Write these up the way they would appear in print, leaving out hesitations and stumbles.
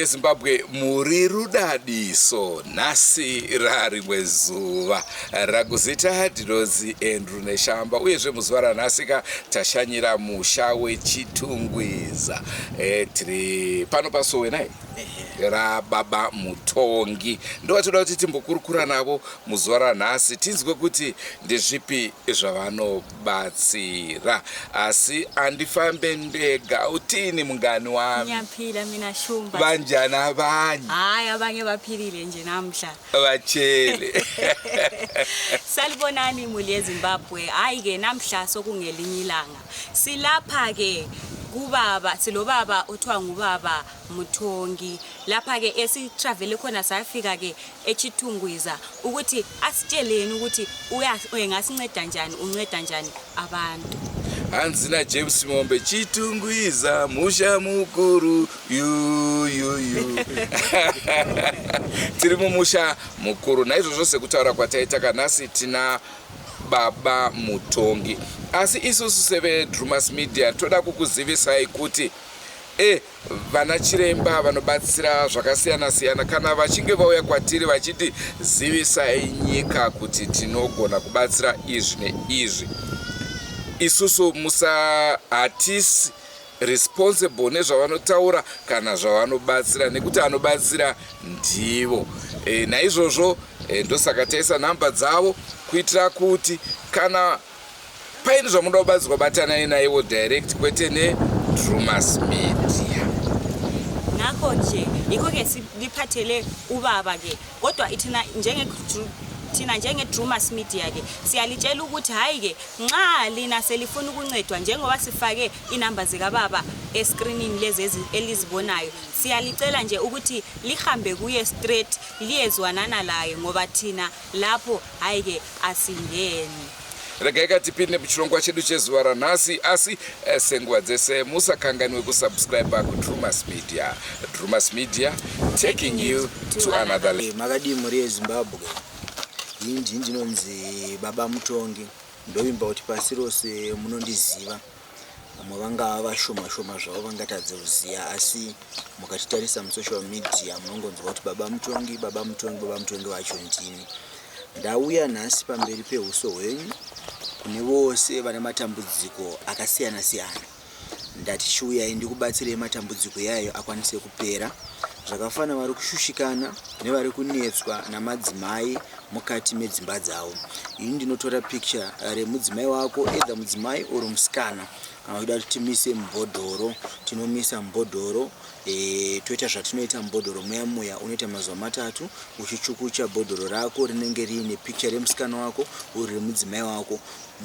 Yezimbabwe, muri rudadiso. Nhasi rarimwe zuva rakuzita ndinonzi Andrew Neshamba, uyezve muzuva ranhasika tashanyira musha weChitungwiza. Tiri pano pasowe nai rababa Mutongi, ndovatoda kuti timbokurukura navo muzuva ranhasi, tinzwe kuti ndezvipi zvavanobatsira. Asi andifambe ndega. Utini, mungani wami? Ngiyaphila mina, Shumba. Banjani abanye? Hayi, abanye baphilile nje namhla. Batshele. Salibonani, imuli yeZimbabwe. Hayi-ke, namhla sokungelinye ilanga. Silapha-ke kubaba, silobaba othiwa ngubaba Mutongi. Lapha-ke esitravele khona safika-ke eChitungwiza ukuthi asitsheleni ukuthi engasinceda njani, unceda njani abantu. Hanzi naJames Mombe, "Chitungwiza musha mukuru yuyuyu." Tiri mumusha mukuru. Naizvozvo, sekutaura kwataita kanhasi, tina baba Mutongi, asi isusu seveDrumas Media toda kukuzivisai kuti vana chiremba vanobatsira zvakasiyana siyana, kana vachinge vauya kwatiri vachiti zivisai nyika kuti tinogona kubatsira izvi neizvi, isusu musa hatisi responsible nezvavanotaura kana zvavanobatsira, nekuti anobatsira ndivo. Naizvozvo ndosaka taisa nhamba dzavo kuitira kuti kana paine zvamunoda kubatsirwa, batanai naivo direct, kwete neDrumas Media. Ngakho nje yikho-ke siliphathele ubaba-ke, kodwa thina njenge thina njenge-Drumas Media-ke siyalitshela ukuthi hhayi-ke, nxa lina selifuna ukuncedwa, njengoba sifake inamba zikababa eskrinini lezi elizibonayo, siyalicela nje ukuthi lihambe kuye straight, liyezwanana laye, ngoba thina lapho hhayi-ke asingeni. Regai katipinde muchirongwa chedu chezuva ranhasi, asi senguva dzese musakanganwe kusubscribe kuDrumas Media. Drumas Media, taking you to another level. Makadii, mhuri yeZimbabwe? Ini ndini ndinonzi Baba Mutongi. Ndovimba kuti pasi rose munondiziva. Vamwe vangava vashoma shoma zvavo vangatadze kuziva, asi mukatitarisa musocial media munongonzwa kuti Baba Mutongi, Baba Mutongi. Baba Mutongi vacho ndini. Ndauya nhasi pamberi peuso hwenyu kune vose vane matambudziko akasiyana siyana. Ndati chiuyai ndikubatsirei matambudziko yayo akwanise kupera, zvakafanana vari kushushikana nevari kunetswa namadzimai mukati medzimba dzavo. Ini ndinotora picture remudzimai wako, either mudzimai or musikana. Kana uchida kuti timise mubhodhoro, tinomisa mubhodhoro. Toita zvatinoita mubhodhoro muya muya. Unoita mazuva 3 uchichukucha bhodhoro rako rinenge riine picture remusikana wako uri remudzimai wako.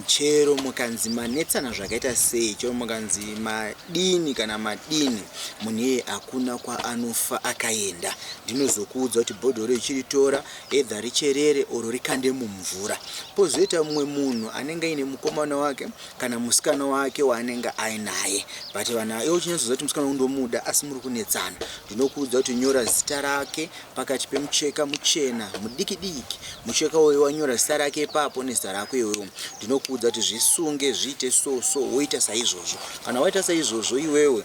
Chero mukanzi manetsana zvakaita sei, chero mukanzi madini kana madini, munhu iyeye hakuna kwaanofa akaenda. Ndinozokuudza kuti bhodhoro ichiritora, either richerere oro rikande mumvura. Pozoita mumwe munhu anenge aine mukomana wake kana musikana wake waanenge ainaye, but vanhu iwe uchinyatsoziva kuti musikana undomuda, asi muri kunetsana. Ndinokuudza kuti nyora zita rake pakati pemucheka muchena mudiki diki. Mucheka uyu wanyora zita rake ipapo nezita rako iwewo, ndinokuudza kuti zvisunge, zviite so so, woita saizvozvo. Kana waita saizvozvo iwewe,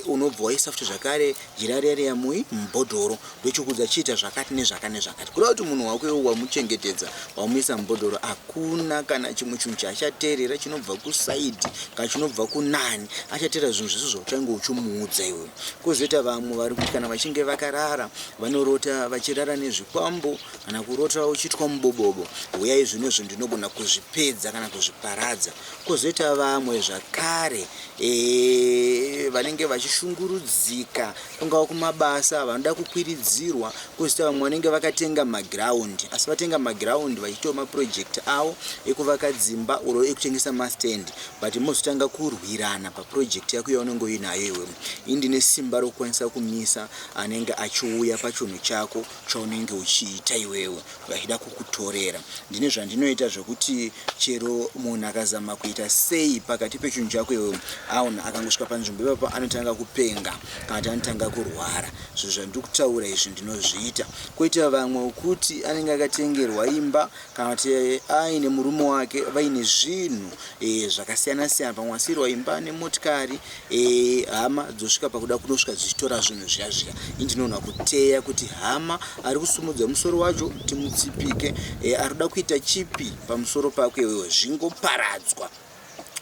unobva waisa futi zvakare jira riya riya mui mubhodhoro. Ndochikuudza chiita zvakati nezvakati nezvakati, kureva kuti munhu wako iwe wamuchengetedza, wamuisa mubhodhoro, hakuna kana chimwe chinhu chaachateerera chinobva kuside kana chinobva kunani. Achateera zvinhu zvese zvauchange uchimuudza iwewe. Kwozoita vamwe vari kuti kana vachinge vakarara vanorota vachirara nezvikwambo, kana kurota uchiitwa mubobobo. Uyai, zvinhu izvo ndinogona kuzvipedza kana kuzviparadza. Kwozoita vamwe zvakare vanenge vachishungurudzika, kungava kumabasa, vanoda kukwiridzirwa. Kwozoita vamwe vanenge vakatenga magiraundi, asi vatenga magiraundi vachiitawo mapurojekti avo ekuvaka dzimba oro ekutengesa mastand, but mozotanga kurwirana papurojekti yako yaunenge uinayo iwewe. Ini ndine simba rokukwanisa kumisa anenge achiuya pachinhu chako chaunenge uchiita iwewe vachida kukutorera. Ndine zvandinoita zvekuti Zvekuti chero munhu akazama kuita sei pakati pechinhu chako iwewe, aona akangosvika panzvimbo ipapo anotanga kupenga kana kuti anotanga kurwara. Zvinhu zvandiri kutaura izvi ndinozviita. Koita vamwe wekuti anenge akatengerwa imba kana kuti aine murume wake vaine zvinhu e, zvakasiyana siyana, pamwe asirwa imba nemotikari e, hama dzosvika pakuda kunosvika dzichitora zvinhu zviya zviya. Ini ndinoona kuteya kuti hama ari kusumudza musoro wacho timutsipike, e, ari kuda kuita chipi pamusoro pako iwewe, zvingoparadzwa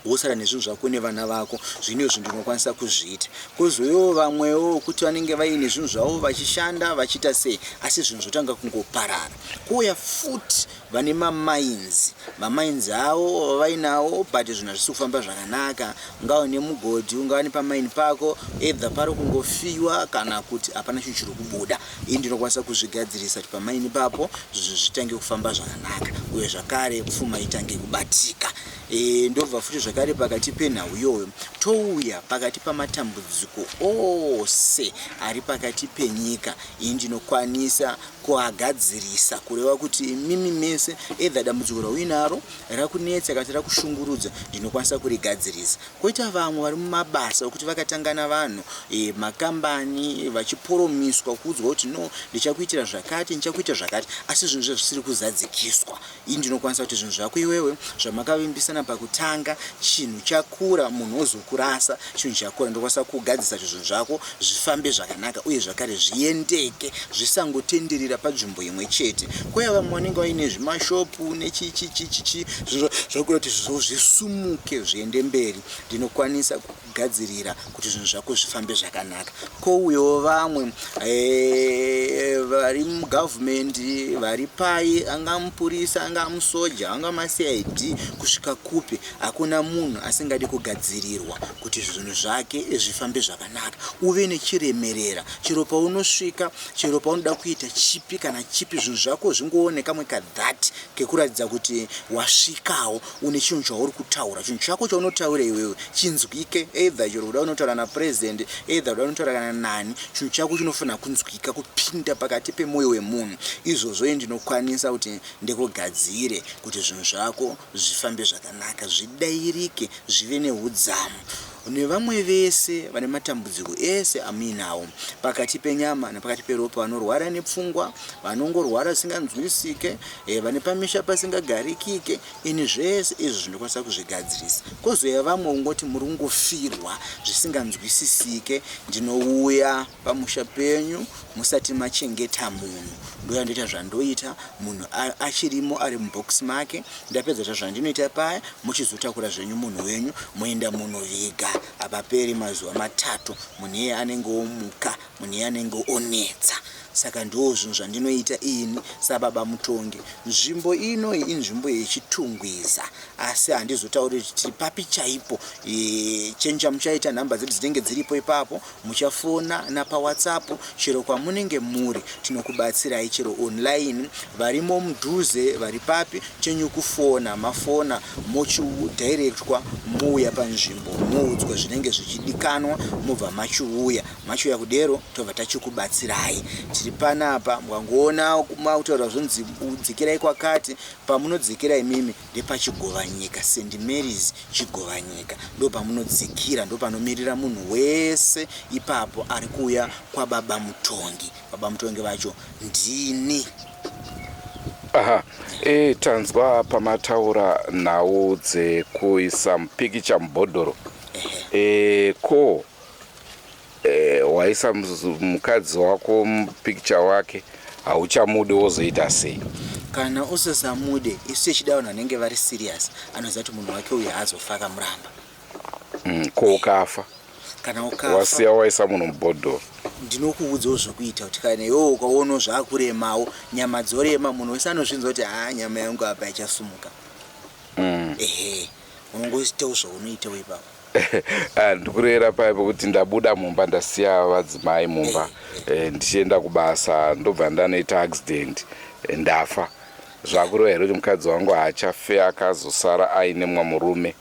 wosara nezvinhu zvako nevana vako. Zvino izvo ndinokwanisa kuzviita. Kozouyawo vamwewo kuti vanenge vaine zvinhu zvavo vachishanda vachiita sei, asi zvinhu zvotanga kungoparara. Kouya futi vane mamainzi, mamainzi avo vainawo, but zvinhu hazvisi kufamba zvakanaka. Ungava nemugodhi, ungava nepamaini pako, either pari kungofiwa kana kuti hapana chinhu chiri kubuda. Ini ndinokwanisa kuzvigadzirisa kuti pamaini papo zvinhu zvitange kufamba zvakanaka, uye zvakare pfuma itange kubatika. E, ndobva futi zvakare pakati penhau iyoyo touya pakati pamatambudziko ose ari pakati penyika. Ini ndinokwanisa kuagadzirisa, kureva kuti imimi mese either dambudziko rauinaro rakunetsa kana kuti rakushungurudza, ndinokwanisa kurigadzirisa. Koita vamwe vari mumabasa okuti vakatangana vanhu e, makambani, vachiporomiswa kuudzwa kuti no, ndichakuitira zvakati, ndichakuita zvakati, asi zvinhu zve zvisiri kuzadzikiswa. Ini ndinokwanisa kuti zvinhu zvako iwewe zvamakavimbisana pakutanga, chinhu chakura munhu ozokurasa, chinhu chakura, ndokwanisa kugadzisa kuti zvinhu zvako zvifambe zvakanaka uye zvakare zviendeke, zvisangotenderera panzvimbo imwe chete. Kouya vamwe vanenge vaine zvimashopu nechichichichichi, zvinhu zvakuda kuti zvisumuke zviende mberi, ndinokwanisa kugadzirira kuti zvinhu zvako zvifambe zvakanaka. Kouyawo vamwe eh, vari mugavhumendi, vari pai, anga mupurisa, anga musoja, anga maCID, kusvika kupi, hakuna munhu asingadi kugadzirirwa kuti zvinhu zvake zvifambe zvakanaka, uve nechiremerera chero paunosvika, chero paunoda kuita chipi kana chipi, zvinhu zvako zvingoone kamwe kathat kekuratidza kuti wasvikawo, une chinhu chauri kutaura, chinhu chako chaunotaura iwewe chinzwike, either chero kuda unotaura napresident, either kuda unotaura kana nani, chinhu chako chinofanira kunzwika kupinda pakati pemwoyo wemunhu. Izvozvo ini ndinokwanisa kuti ndikugadzire kuti zvinhu zvako zvifambe zvakanaka, zvidairike, zvive neudzamu. Nevamwe vese vane matambudziko ese amuinawo pakati penyama nepakati peropa, vanorwara nepfungwa, vanongorwara zvisinganzwisike, eh, vane pamisha pasingagarikike, ini zvese izvo zvinokwanisa kuzvigadzirisa. Kozouya vamwe ungoti muri kungofirwa zvisinganzwisisike, ndinouya pamusha penyu musati machengeta munhu, ndouya ndoita zvandoita, munhu achirimo ari mubox make, ndapedza ta zvandinoita paya, muchizotakura zvenyu munhu wenyu moenda munoviga. Hapaperi mazuva 3 munhu iye anenge omuka, munhu iye anenge onetsa. Saka ndo zvinhu zvandinoita ini sababa Mutongi. Nzvimbo ino inzvimbo yeChitungwiza, asi handizotauri kuti tiri papi chaipo. E, chenyu chamuchaita, nhamba dzedu dzinenge dziripo ipapo, muchafona napaWhatsApp chero kwamunenge muri, tinokubatsirai chero online, varimo mudhuze, vari papi, chenyu kufona, mafona mochidirectwa, mouya panzvimbo, moudzwa zvinenge zvichidikanwa, mobva machiuya, machiuya kudero tobva tachikubatsirai. Tiri panapa, mukangoona makutaura zvonzi dzikirai kwakati, pamunodzikira imimi ndepaChigovanyika, St Mary's Chigovanyika, ndopamunodzikira, ndopanomirira munhu wese ipapo ari kuuya kwababa Mutongi. Baba Mutongi vacho ndini. Aha, e, tanzwa pamataura nhau dzekuisa mupikicha mubhodhoro. E, ko e, waisa mukadzi wako mupikicha wake, hauchamudi, wozoita sei? Kana usisamude, isu tichida vanhu vanenge vari serious, anoziva kuti munhu wake uyu haazofa akamuramba. Ko ukafa? Kana ukafa wasiya waisa munhu mubhodhoro. Ndinokuudzawo zvokuita kuti kana iwewe ukaonawo zvakuremawo, nyama dzorema, munhu wese anozvinzwa kuti haa, nyama yangu apa ichasumuka. Ehe, unongoitawo zvaunoitawo ipapo. Ah, ndikurevera paya pekuti ndabuda mumba, ndasiya vadzimai mumba, ndichienda kubasa, ndobva ndanoita accident, ndafa. Zvakureva here kuti mukadzi wangu haachafe akazosara aine mumwe murume?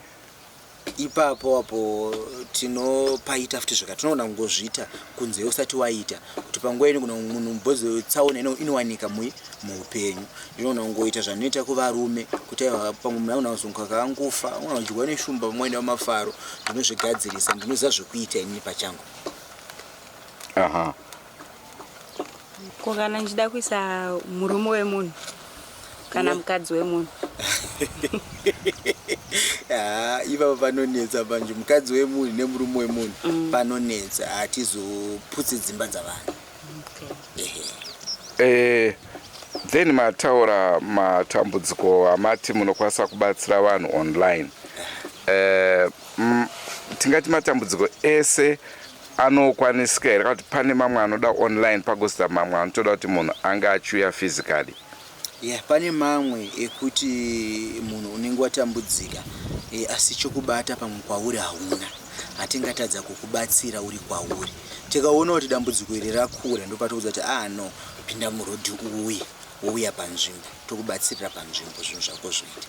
Ipapo apo tinopaita futi zvaka tinoona kungozviita kunze usati waita kuti Kuti panguva ino kuna munhu mubhozi tsaona inowanika muupenyu. Ndinoona kungoita zvanoita kuvarume kuti aiwa pamwe munhu agona kuzonga akangofa, agona kudyiwa neshumba pamwe aenda mumafaro. Ndinozvigadzirisa, ndinoziva zvekuita inini pachangu. Aha. Ko kana ndichida kuisa murume wemunhu kana mukadzi wemunhu? Haa, ipapa panonetsa manje, mukadzi wemunhu nemurume wemunhu panonetsa, hatizoputse dzimba dzavanhu. Okay. Ehe. Then mataura matambudziko amati munokwanisa kubatsira vanhu online. Tingati matambudziko ese anokwanisika here, kana kuti pane mamwe anoda online, pagosita mamwe anotoda kuti munhu ange achiuya physically? Yeah, pane mamwe ekuti munhu unenge watambudzika asi chokubata pamwe kwauri hauna, hatingatadza kukubatsira uri kwauri. Tikaona kuti dambudziko iri rakura, ndopatoudza kuti ah no, pinda murodhi uuye, wouya panzvimbo, tokubatsirira panzvimbo, zvinhu zvako zvoita.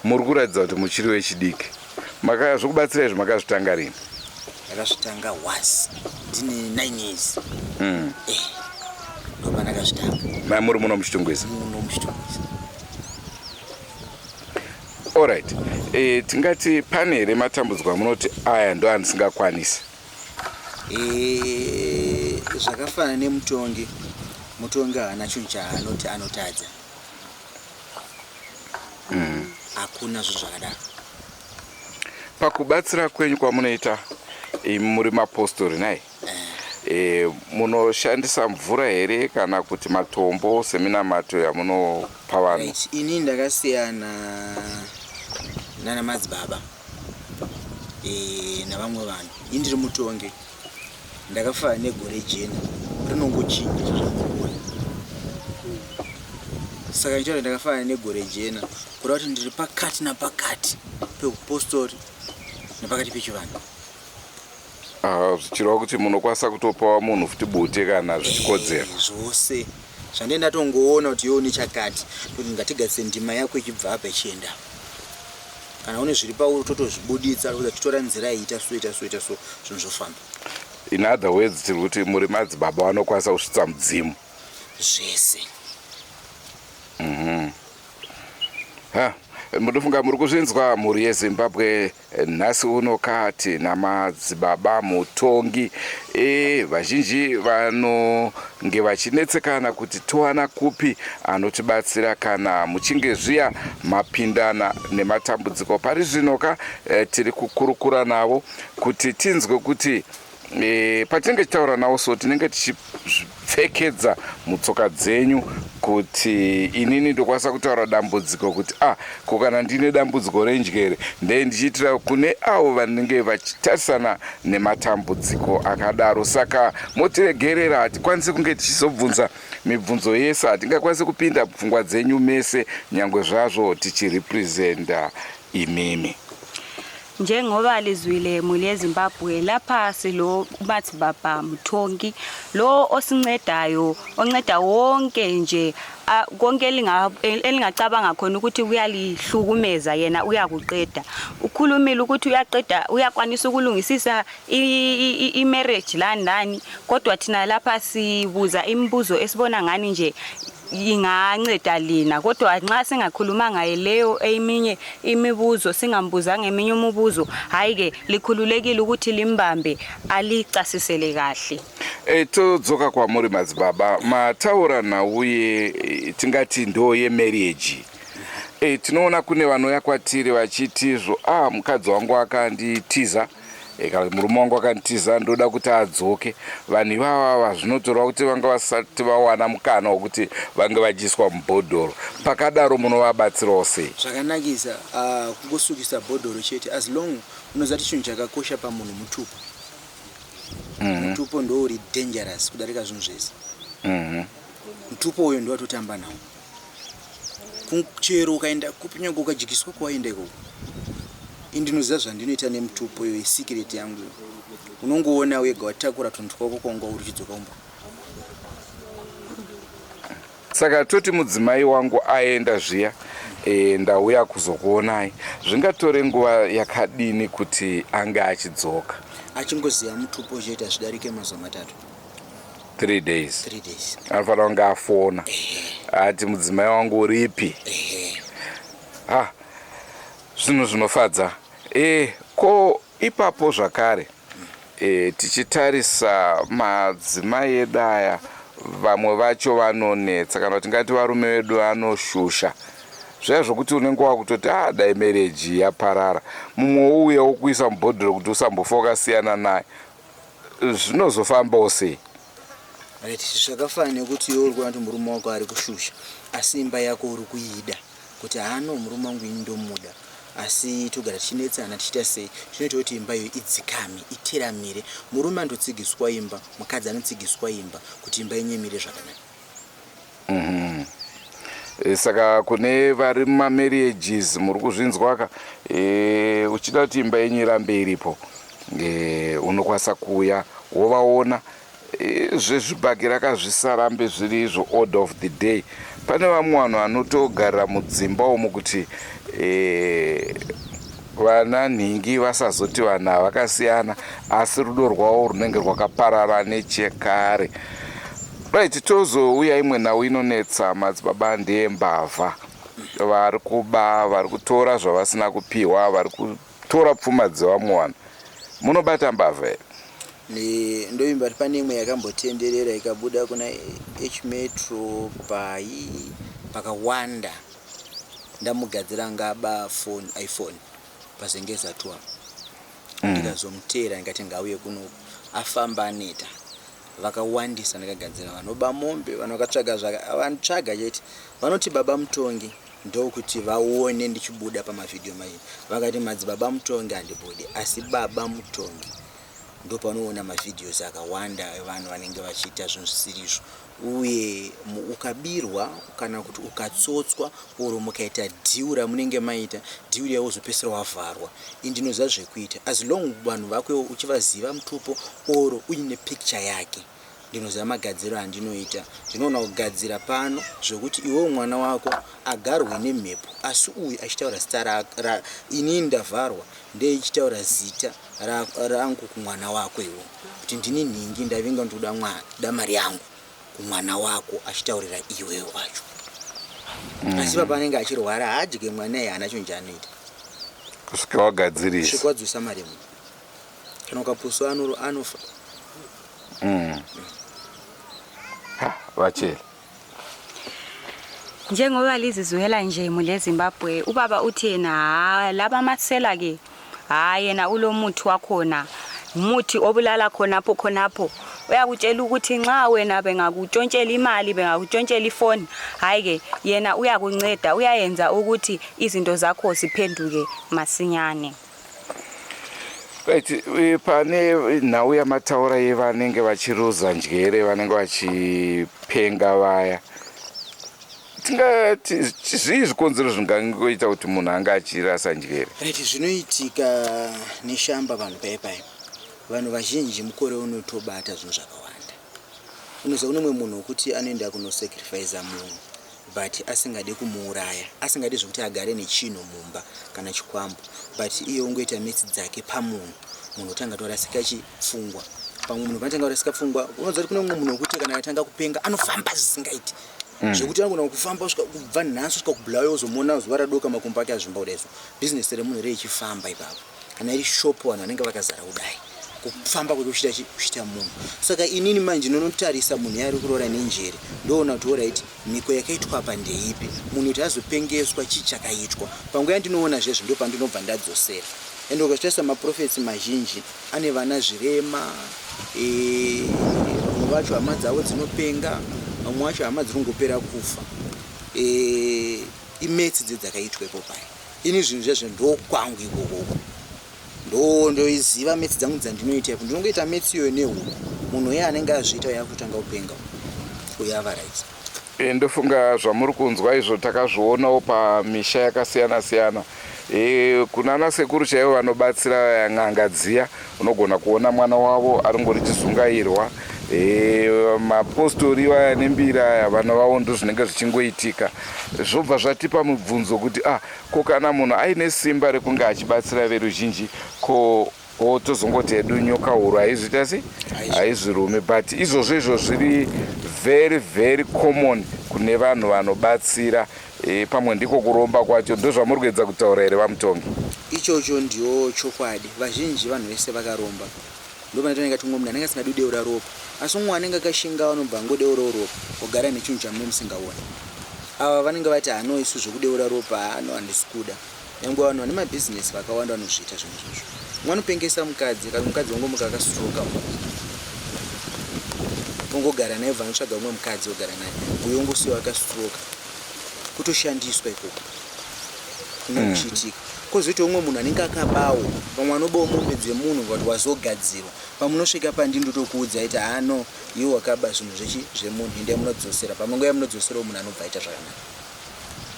Muri kuratidza kuti muchiri wechidiki. Zvokubatsira izvi makazvitanga rini? Ndakazvitanga was ndine 9 years. Ndopa ndakazvitanga. Ma muri muno muChitungwiza? Muno muChitungwiza. Alright. Tingati pane here matambudziko amunoti aya ndo andisingakwanisi? Zvakafanana nemutongi, mutongi haana chinhu chaanoti anotadza. Hakuna zvinhu zvakadaro. Pakubatsira kwenyu kwamunoita imi muri mapostori nai, munoshandisa mvura here kana kuti matombo seminamato yamunopa vanhu? Right. Ini ndakasiyana nana madzibaba navamwe vanhu. Ini ndiri mutongi, ndakafanana negore jena rinongochinja zvazvakuona. Saka ndichitaura ndakafanana negore jena, kureva kuti ndiri pakati napakati peupostori nepakati pechivanhu. Ah, zvichireva kuti munokwanisa kutopawa munhu futi bute kana zvichikodzera? Zvose zvandee ndatongoona kuti iwe une chakati, kuti ngatigadzise ndima yako ichibva apa ichienda apa. Kana une zviri pauri totozvibuditsa, kuti titora nzira iyi, ita so, ita so, ita so, zvinhu zvofamba. In other words, tiri kuti muri madzibaba vanokwanisa kusvitsa mudzimu. Zvese. Ha, munofunga muri kuzvinzwa, mhuri yeZimbabwe. Nhasi uno kati namadzibaba Mutongi. Vazhinji vanonge vachinetsekana kuti towana kupi anotibatsira kana muchinge zviya mapindana nematambudziko. Pari zvino ka tiri kukurukura navo kuti tinzwe kuti patinenge tichitaura navo, so tinenge tichipfekedza mutsoka dzenyu kuti inini ndokwanisa kutaura dambudziko kuti ah, ko kana ndine dambudziko renjere, ndee ndichiitira kune avo vanenge vachitarisana nematambudziko akadaro. Saka motiregerera, hatikwanisi kunge tichizobvunza mibvunzo yese, hatingakwanisi kupinda pfungwa dzenyu mese, nyangwe zvazvo tichirepresenta imimi. Njengoba lizwile, muli yeZimbabwe, lapha silo uMadzibaba Mutongi lo osincedayo, onceda wonke nje, konke elingacabanga khona ukuthi kuyalihlukumeza, yena uyakuqeda. Ukhulumile ukuthi uyaqeda, uyakwanisa ukulungisisa i-marriage lani lani, kodwa thina lapha sibuza imibuzo esibona ngani nje inganceda lina, kodwa nxa singakhulumanga leyo eminye imibuzo, singambuzanga eminye imibuzo, hayi-ke, likhululekile ukuthi limbambe alicasisele kahle. Todzoka kwamuri madzibaba. Mataura nhau ye tingati ndo yemarriage. Tinoona kune vanouya kwatiri vachitizvo, ah, mukadzi wangu akanditiza, kana kuti murume wangu akanditiza, ndoda kuti adzoke. Vanhu ivavava zvinotoreva kuti vanga vasati vawana mukana wekuti vange vachiiswa mubhodhoro. Pakadaro munovabatsirawo sei? Zvakanakisa, kungosukisa bhodhoro chete. As long unoziva kuti chinhu chakakosha pamunhu mutupo. Mutupo ndo uri dangerous kudarika zvinhu zvese. Mutupo uyo ndo watotamba nawo. Chero ukaenda kupi, nyange ukadyiswa kwawaenda ikoko, indinoziva zvandinoita nemutupo iyo, isecret yangu iyo. Unongoona wega watakura tunhu twako kwanga uri uchidzoka kumba. Saka toti mudzimai wangu aenda zviya. Ndauya kuzokuonai. Zvingatore nguva yakadini kuti ange achidzoka? Achingoziva mutupo chete, hazvidarike mazuva 3. 3 days? 3 days. Anofanira kunge afona ati, "Mudzimai wangu uripi?" Ehe. Ha, zvinhu zvinofadza. Ko ipapo zvakare, tichitarisa madzimai edu aya, vamwe vacho vanonetsa, kana kuti tingati varume vedu vanoshusha zviya zvokuti unenge wakutoti, "A, dai marriage yaparara." Mumwe wouya wokuisa mubhodhoro kuti usambofa wakasiyana naye. Zvinozofambawo sei? Right, zvakafanana nekuti iwe uri kuona kuti murume wako ari kushusha, asi imba yako uri kuida, kuti hano murume wangu ini ndomuda, asi togara tichinetsana, tichiita sei. Zvinoita kuti imba iyo idzikame, iteramire. Murume anototsigiswa imba, mukadzi anotsigiswa imba, kuti imba inyemire zvakanaka. Saka kune vari mumamarriages, muri kuzvinzwaka. Uchida kuti imba yenyu irambe iripo, unokwanisa kuuya wovaona. Zvezvibhakera kazvisarambe zviri izvo order of the day. Pane vamwe vanhu vanotogarira mudzimba umu kuti vana nhingi vasazoti vanhu havakasiyana, asi rudo rwavo runenge rwakaparara nechekare. Right, tozouya imwe nhau inonetsa madzibaba, ndeyembavha. Vari kuba, vari kutora zvavasina kupiwa, vari kutora pfuma dzevamwe vanhu. Munobata mbavha here? Ndoimba kuti pane imwe yakambotenderera, ikabuda kuna H Metro pai pakawanda. Ndamugadzira, ngaba phone, iPhone, paZengeza Tour. Ndikazomuteera, ndikati ngauye kuno, afamba aneta. Vakawandisa ndakagadzira vanoba mombe, vanhu vakatsvaga vanotsvaga chete, vanoti Baba Mutongi, ndokuti vaone ndichibuda pamavhidhiyo mazhinji. Vakati Madzibaba Mutongi handibudi, asi Baba Mutongi ndopanoona mavideos akawanda evanhu vanenge vachiita zvinhu zvisirizvo. Uye ukabirwa kana kuti ukatsotswa, oro mukaita deal ramunenge maita, deal riya wozopedzisira wavharwa, indinoziva zvekuita. As long vanhu vako uchivaziva mutupo, oro uine picture yake, ndinoziva magadziro andinoita. Ndinoona kugadzira pano zvekuti iwewo mwana wako agarwe nemhepo, asi uyu achitaura zita, inini ndavharwa, ndeichitaura zita rangu kumwana wako iwo, kuti ndini nhingi, ndavinga, ndikuda da mari yangu, kumwana wako achitaurira iwewe wacho. Asi papa anenge achirwara, haadye mwana iye, haana chinhu chaanoita. Kusvika wagadzirisa. Kusvika wadzosa mari yemunhu. Kana ukapuswa, anofa. Ha, vachela. Njengoba lizizwela nje mule Zimbabwe, ubaba uthi yena, ha, laba amasela ke, ha, yena ulomuthi wakhona, umuthi obulala khonapho khonapho. Uyakutshela ukuthi nxa wena bengakutshontshela imali, bengakutshontshela ifoni, hayi ke, yena uyakunceda, uyayenza ukuthi izinto zakho ziphenduke masinyane. Right, pane nhau yamataura yevanenge vachiruza njere, vanenge vachipenga vaya. Tingati zvii zvikonzero zvingangoita kuti munhu anga achirasa njere? Right, zvinoitika neshamba, vanhu pai pai, vanhu vazhinji mukore unotobata zvinhu zvakawanda. Unoziva, kune mumwe munhu wekuti anoenda kunosacrifica munhu, but asingade kumuuraya, asingade zvekuti agare nechinhu mumba kana chikwambo, but iye ungoita metsi dzake pamunhu. Munhu otanga torasika chipfungwa. Pamwe munhu panotanga kurasika pfungwa, unoziva kuti kune mumwe munhu wekuti kana atanga kupenga anofamba zvisingaiti, zvekuti anogona kufamba kusvika, kubva nhasi kusvika kuBulawayo, uzomuona zuva radoka makumbo ake azvimba kudai. So bhizinesi remunhu reichifamba ipapo, kana iri shopu, vanhu vanenge vakazara kudai, kufamba kweke kuchiita kuchiita munhu. Saka inini manje ndinonotarisa munhu yaari kuroora nenjere, ndoona kuti alright, mhiko yakaitwa apa ndeipi, munhu kuti azopengeswa, chii chakaitwa. Panguva yandinoona zvezvo, ndo pandinobva ndadzosera. Ende ukatarisa maprophets mazhinji ane vana zvirema, vamwe vacho hama dzavo dzinopenga, vamwe vacho hama dziri kungopera kufa. Imetsi dzedzakaitwa ipo pai. Ini zvinhu zvezvo ndokwangu ikokoko, ndo ndoiziva metsi dzangu dzandinoita ipo. Ndinongoita metsi iyoyo nehuku, munhu iye anenge azviita yakutanga kupenga uyo ava right. Ndofunga zvamuri kunzwa izvo takazvionawo pamisha yakasiyana siyana. Kunana sekuru chaivo vanobatsira n'anga dziya, unogona kuona mwana wavo aringori chizungairwa. E, mapostori vaya nembira aya vana vavo ndozvinenge zvichingoitika zvobva zvatipa mubvunzo kuti ah ko kana munhu aine simba rekunge achibatsira veruzhinji ko o tozongoti hedu nyoka huru haizviita sei haizvirume but izvozvo izvo zviri very very common kune vanhu vanobatsira e, pamwe ndiko kuromba kwacho ndozvamuri kuedza kutaura here vamutongi ichocho ndiyo chokwadi vazhinji vanhu vese vakaromba ndopanotooneka kuti umwe munhu anenge asingadi kudeura ropa asi umwe anenge akashinga anobva angodeurawo ropa ogara nechinhu chamunenge musingaoni ava vanenge vati hano isu zvekudeura ropa hano handisi kuda nyangwe vanhu vane mabhizinesi vakawanda vanozviita zvinhu izvozvo umwe anopengesa mukadzi kana mukadzi wangomuka akastroka ongogara naye obva anotsvaga umwe mukadzi ogara naye uyo ongosiwa akastroka kutoshandiswa ikoko kunenge kuchiitika kwozoita umwe munhu anenge akabawo vamwe vanobawo mombe dzemunhu kuti wazogadzirwa pamunosvika pandini ndotokuudza iti hano iwe wakaba zvinhu zvechi zvemunhu ende munodzosera pamunongoya munodzoserawo munhu anobva aita zvakanaka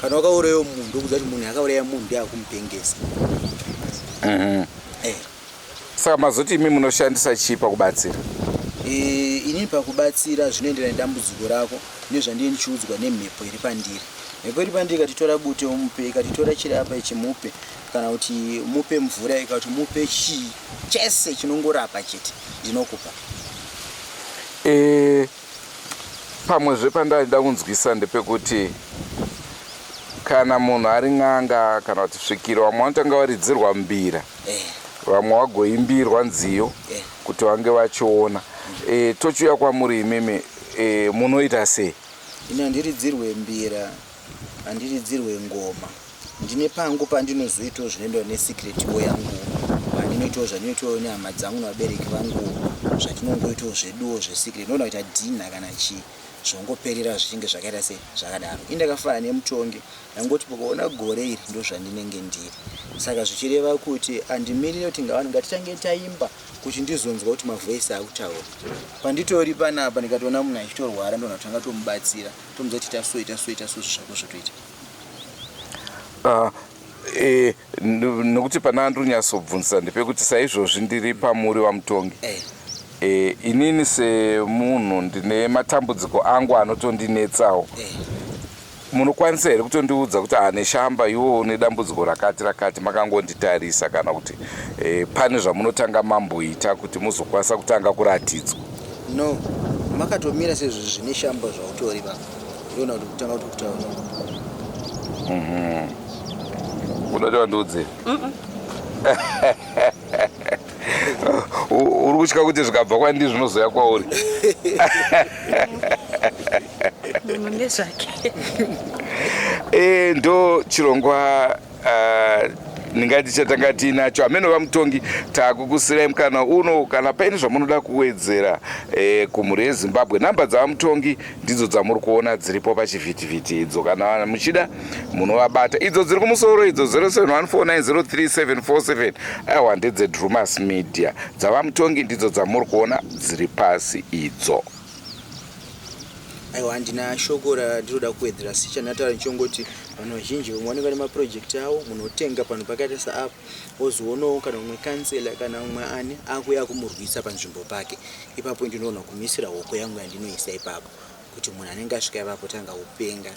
kana wakaurayawo munhu ndokuudza kuti munhu akauraya munhu ndiye akumupengesa eh. Saka mazoti imi munoshandisa chii pakubatsira? E, inini pakubatsira zvinoenderana nedambudziko rako nezvandinenge ndichiudzwa nemhepo iri pandiri. Mhepo iri pandiri ikatitora bute umupe, ikatitora chiri apa ichi mupe, kana kuti mupe mvura, ikati mupe chii, chese chinongorapa chete ndinokupa. E, pamwezve pandaida kunzwisa ndepekuti kana munhu ari n'anga kana kuti svikiro vamwe vanotanga varidzirwa mbira Eh, vamwe vagoimbirwa nziyo Eh. kuti vange vachiona e, tochiuya kwamuri imimi e, munoita sei ini handiridzirwe mbira, handiridzirwe ngoma. Ndine pangu pandinozoitawo zvinoenderana nesecret wo yangu, pandinoitawo zvandinoitawo nehama dzangu nevabereki vangu, zvatinongoitawo zveduwo zvesecret. Ndinoona kuita dhina kana chii zvongoperera zvichinge zvakaita sei zvakadaro. Ini ndakafanana nemutongi, ndangoti pakaona gore iri ndozvandinenge ndiri. Saka zvichireva kuti handimirire kuti ngavanhu ngatitange taimba kuti ndizonzwa kuti mavhoisi akutaura. Panditori panapa ndikatoona munhu achitorwara ndoona kutanga tomubatsira tomuudza kuti ita so ita so ita so zvako zvotoita. E, nokuti pana andirinyatsobvunzisa ndepekuti saizvozvi ndiri pamuri vamutongi Eh. e, inini semunhu ndine matambudziko angu anotondinetsawo Eh. munokwanisa here kutondiudza kuti ane shamba iwo une dambudziko rakati rakati makangonditarisa kana kuti e, pane zvamunotanga mamboita kuti muzokwanisa kutanga kuratidzwa No, makatomira sezvo zvine shamba zvautori pa. Ndoona kuti kutanga kuti kutaura. Uda kuti vandiudze uri kutya kuti zvikabva kwandiri zvinozouya kwauri Munhu ndezvake. E, ndo chirongwa ndingati chatanga tiinacho hameno vamutongi takukusirai mukana uno kana paine zvamunoda kuwedzera e, kumhuri yezimbabwe namba dzavamutongi ndidzo dzamuri kuona dziripo pachivhitivhiti idzo kana muchida munovabata idzo dziri kumusoro idzo 0714903747 aiwa ndedzedrumas media dzavamutongi ndidzo dzamuri kuona dziri pasi idzo Aiwa handina shoko randinoda kuwedzera asi chandataura ndichongoti vanhu vazhinji vamwe vanenge vane maproject avo munhu otenga panhu pakaita seapo ozoonawo kana umwe kansela kana umwe ani akuuya kumurwisa panzvimbo pake ipapo ndinoona kumisira hoko yangu yandinoisa ipapo kuti munhu anenge asvika ipapo tanga kupenga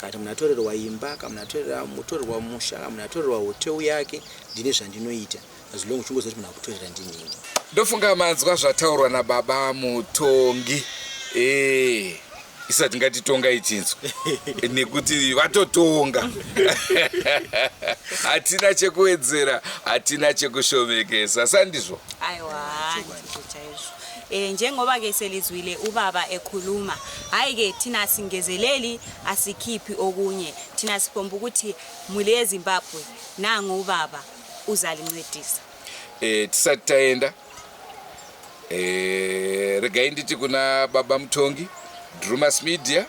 kana kuti munhu atorerwa imba kana munhu atorera mutorerwa musha kana munhu atorerwa hotel yake ndine zvandinoita as long uchingoziva kuti munhu akutorera ndinhingi ndofunga manzwa zvataurwa nababa mutongi e, isati ngatitonga ichinzwa nekuti vatotonga hatina chekuwedzera hatina chekushomekesa sandizvo Aiwa, ndizvo chaizvo. Eh njengoba ke selizwile ubaba ekhuluma, hayi ke thina singezeleli asikhiphi okunye. Thina sibomba ukuthi mhuri yeZimbabwe nangu ubaba uzalincedisa. e, tisati taenda e, regai nditi kuna baba mutongi drumas media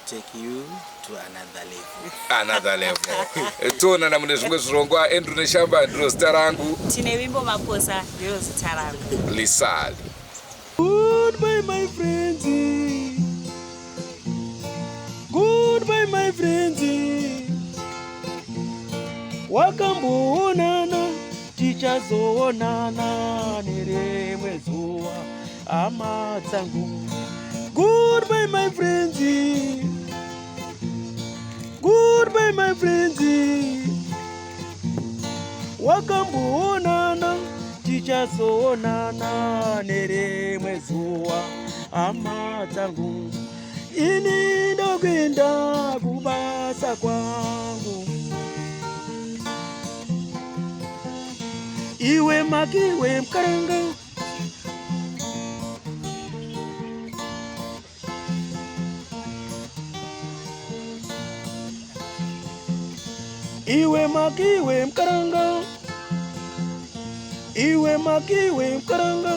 take you to another level another level E, toonana mune zvimwe zvirongwa andrew neshamba ndiro zita rangu Tine Wimbo Maposa ndiro zita rangu. lisali Goodbye, my friends. Goodbye, my friends. Wakamboonana, tichazoonana nerimwe zuva. Hama dzangu. Goodbye my friends. Goodbye my friends. Wakamboonana tichazoonana nerimwe zuva hama dzangu. Ini ndokuenda kubasa kwangu. Iwe makiwe mkaranga. Iwe makiwe mkaranga. Iwe makiwe mkaranga.